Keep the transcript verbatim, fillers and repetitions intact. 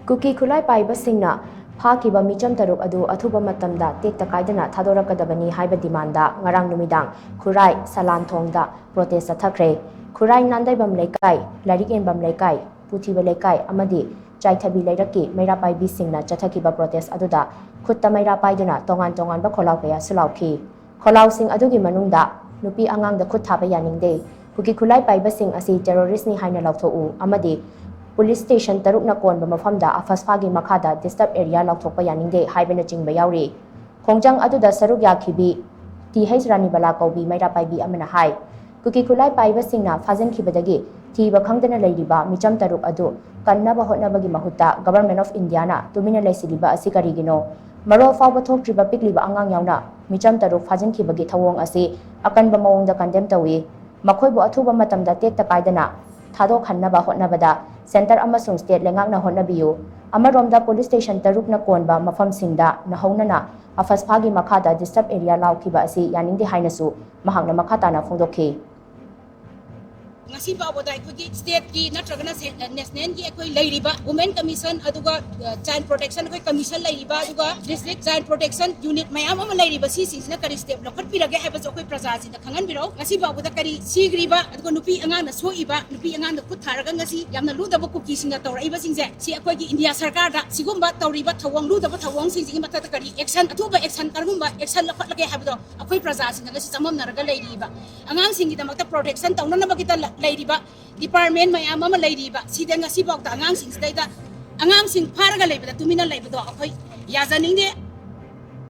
ꯀꯨꯀꯤ ꯈꯨꯠꯂꯥꯏ ꯄꯥꯏꯕꯁꯤꯡꯅ ꯐꯥꯈꯤꯕ ꯃꯤꯆꯝ ꯇꯔꯨꯛ ꯑꯗꯨ ꯑꯊꯨꯕ ꯃꯇꯝꯗ ꯇꯦꯛꯇ ꯀꯥꯏꯗꯅ ꯊꯥꯗꯣꯔꯛꯀꯗꯕꯅꯤ ꯍꯥꯏꯕ ꯗꯤꯃꯥꯟꯗ ꯉꯔꯥꯡ ꯅꯨꯃꯤꯗꯥꯡ ꯈꯨꯔꯥꯏ ꯁꯂꯥꯟꯊꯣꯡꯗ ꯄ꯭ꯔꯣꯇꯦꯁ ꯆꯠꯊꯈ꯭ꯔꯦ꯫ ꯈꯨꯔꯥꯏ ꯅꯥꯟꯗꯩꯕꯝ ꯂꯩꯀꯥꯏ, ꯂꯥꯏꯔꯤꯛ ꯌꯦꯟꯕꯝ ꯂꯩꯀꯥꯏ, ꯄꯨꯊꯤꯕ ꯂꯩꯀꯥꯏ ꯑꯃꯗꯤ ꯆꯥꯏꯊꯕꯤ ꯂꯩꯔꯛꯀꯤ ꯃꯩꯔꯥ ꯄꯥꯏꯕꯤꯁꯤꯡꯅ ꯆꯠꯊꯈꯤꯕ ꯄ꯭ꯔꯣꯇꯦꯁ ꯑꯗꯨꯗ ꯈꯨꯠꯇ ꯃꯩꯔꯥ ꯄꯥꯏꯗꯨꯅ ꯇꯣꯉꯥꯟ ꯇꯣꯉꯥꯟꯕ ꯈꯣꯜꯂꯥꯎ ꯀꯌꯥꯁꯨ ꯂꯥꯎꯈꯤ꯫ ꯈꯣꯜꯂꯥꯎꯁꯤꯡ ꯑꯗꯨꯒꯤ ꯃꯅꯨꯡꯗ ꯅꯨꯄꯤ ꯑꯉꯥꯡꯗ ꯈꯨꯠ ꯊꯥꯕ ꯌꯥꯅꯤꯡꯗꯦ, ꯀꯨꯀꯤ ꯈꯨꯠꯂꯥꯏ ꯄꯥꯏꯕꯁꯤꯡ ꯑꯁꯤ ꯇꯦꯔꯣꯔꯤꯁ꯭ꯠꯅꯤ ꯍꯥꯏꯅ ꯂꯥꯎꯊꯣꯛꯎ ꯑꯃꯗꯤ ꯄꯨꯂꯤꯁ ꯁ꯭ꯇꯦꯁꯟ ꯇꯔꯨꯛꯅ ꯀꯣꯟꯕ ꯃꯐꯝꯗ ꯑꯐꯁꯐꯥꯒꯤ ꯃꯈꯥꯗ ꯗꯤꯁꯇꯔꯕ ꯑꯦꯔꯤꯌꯥ ꯂꯥꯎꯊꯣꯛꯄ ꯌꯥꯅꯤꯡꯗꯦ ꯍꯥꯏꯕꯅꯆꯤꯡꯕ ꯌꯥꯎꯔꯤ꯫ ꯈꯣꯡꯖꯪ ꯑꯗꯨꯗ ꯁꯔꯨꯛ ꯌꯥꯈꯤꯕꯤ ꯇꯤ ꯍꯩꯆ ꯔꯥꯅꯤꯕꯂꯥ ꯀꯧꯕꯤ ꯃꯩꯔꯥ ꯄꯥꯏꯕꯤ ꯑꯃꯅ ꯍꯥꯏ, ꯀꯨꯀꯤ ꯈꯨꯠꯂꯥꯏ ꯄꯥꯏꯕꯁꯤꯡꯅ ꯐꯥꯖꯤꯟꯈꯤꯕꯗꯒꯤ ꯊꯤꯕ ꯈꯪꯗꯅ ꯂꯩꯔꯤꯕ ꯃꯤꯆꯝ ꯇꯔꯨꯛ ꯑꯗꯨ ꯀꯟꯅꯕ ꯍꯣꯠꯅꯕꯒꯤ ꯃꯍꯨꯠꯇ Government of Indiaꯅ ꯇꯨꯃꯤꯟꯅ ꯂꯩꯁꯤꯜꯂꯤꯕ ꯑꯁꯤ ꯀꯔꯤꯒꯤꯅꯣ? ꯃꯔꯣꯜ ꯐꯥꯎꯕ ꯊꯣꯛꯇ꯭ꯔꯤꯕ ꯄꯤꯛꯂꯤꯕ ꯑꯉꯥꯡ ꯌꯥꯎꯅ ꯃꯤꯆꯝ ꯇꯔꯨꯛ ꯐꯥꯖꯤꯟꯈꯤꯕꯒꯤ ꯊꯧꯑꯣꯡ ꯑꯁꯤ ꯑꯀꯟꯕ ꯃꯑꯣꯡꯗ condemn ꯇꯧꯏ꯫ ꯃꯈꯣꯏꯕꯨ ꯑꯊꯨꯕ ꯃꯇꯝꯗ ꯇꯦꯛꯇ ꯀꯥꯏꯗꯅ ꯊꯥꯗꯣꯛꯍꯟꯅꯕ ꯍꯣꯠꯅꯕꯗ centre ꯑꯃꯁꯨꯡ state ꯂꯩꯉꯥꯛꯅ ꯍꯣꯠꯅꯕꯤꯌꯨ꯫ ꯑꯃꯔꯣꯝꯗ ꯄꯨꯂꯤꯁ ꯁ꯭ꯇꯦꯁꯟ ꯇꯔꯨꯛꯅ ꯀꯣꯟꯕ ꯃꯐꯝꯁꯤꯡꯗ ꯅꯧꯍꯧꯅꯅ ꯑꯐꯁꯐꯥꯒꯤ ꯃꯈꯥꯗ ꯗꯤꯁꯇꯔꯕ ꯑꯦꯔꯤꯌꯥ ꯂꯥꯎꯈꯤꯕ ꯑꯁꯤ ꯌꯥꯅꯤꯡꯗꯦ ꯍꯥꯏꯅꯁꯨ ꯃꯍꯥꯛꯅ ꯃꯈꯥ ꯇꯥꯅ ꯐꯣꯡꯗꯣꯛꯈꯤ꯫ ꯉꯁꯤ ꯐꯥꯎꯕꯗ ꯑꯩꯈꯣꯏꯒꯤ stateꯀꯤ ꯅꯠꯇ꯭ꯔꯒꯅ ꯁꯦ-, nationalꯒꯤ ꯑꯩꯈꯣꯏ ꯂꯩꯔꯤꯕ Women Commission, ꯑꯗꯨꯒ, ꯑ, Child Protection ꯑꯩꯈꯣꯏ commission ꯂꯩꯔꯤꯕ, ꯑꯗꯨꯒ district child protection unit ꯃꯌꯥꯝ ꯑꯃ ꯂꯩꯔꯤꯕ, ꯁꯤꯁꯤꯡꯁꯤꯅ ꯀꯔꯤ step ꯂꯧꯈꯠꯄꯤꯔꯒꯦ ꯍꯥꯏꯕꯁꯨ ꯑꯩꯈꯣꯏ ꯄ꯭ꯔꯖꯥꯁꯤꯡꯗ ꯈꯪꯍꯟꯕꯤꯔꯛꯎ꯫ ꯉꯁꯤ ꯐꯥꯎꯕꯗ ꯀꯔꯤ ꯁꯤꯈ꯭ꯔꯤꯕ, ꯑꯗꯨꯒ ꯅꯨꯄꯤ ꯑꯉꯥꯡꯅ ꯁꯣꯛꯏꯕ, ꯅꯨꯄꯤ ꯑꯉꯥꯡꯗ ꯈꯨꯠ ꯊꯥꯔꯒ ꯉꯁꯤ ꯌꯥꯝꯅ ꯂꯨꯗꯕ ꯀꯨꯀꯤꯁꯤꯡꯅ ꯇꯧꯔꯛꯏꯕꯁꯤꯡꯁꯦ, ꯁꯤ ꯑꯩꯈꯣꯏꯒꯤ ꯏꯟꯗꯤꯌꯥ ꯁꯔꯀꯥꯔꯗ ꯁꯤꯒꯨꯝꯕ ꯇꯧꯔꯤꯕ ꯊꯧꯑꯣꯡ, ꯂꯨꯗꯕ ꯊꯧꯑꯣꯡꯁꯤꯡꯁꯤꯒꯤ ꯃꯊꯛꯇ ꯀꯔꯤ action, ꯑꯊꯨꯕ action, ꯀꯔꯝꯕ action ꯂꯧꯈꯠꯂꯒꯦ ꯍꯥꯏꯕꯗꯣ ꯑꯩꯈꯣꯏ ꯄ꯭ꯔꯖꯥꯁꯤꯡꯅ ꯉꯁꯤ ꯆꯃꯝꯅꯔꯒ ꯂꯩꯔꯤꯕ꯫ ꯑꯉꯥꯡꯁꯤꯡꯒꯤꯗꯃꯛꯇ protection ꯇꯧꯅꯅꯕꯒꯤꯗ ꯂ-, ꯂꯩꯔꯤꯕ department ꯃꯌꯥꯝ ꯑꯃ ꯂꯩꯔꯤꯕ, ꯁꯤꯗ ꯉꯁꯤꯐꯥꯎꯗ ꯑꯉꯥꯡꯁꯤꯡꯁꯤꯗꯩꯗ ꯑꯉꯥꯡꯁꯤꯡ ꯐꯥꯔꯒ ꯂꯩꯕꯗ ꯇꯨꯃꯤꯟꯅ ꯂꯩꯕꯗꯣ ꯑꯩꯈꯣꯏ ꯌꯥꯖꯅꯤꯡꯗꯦ꯫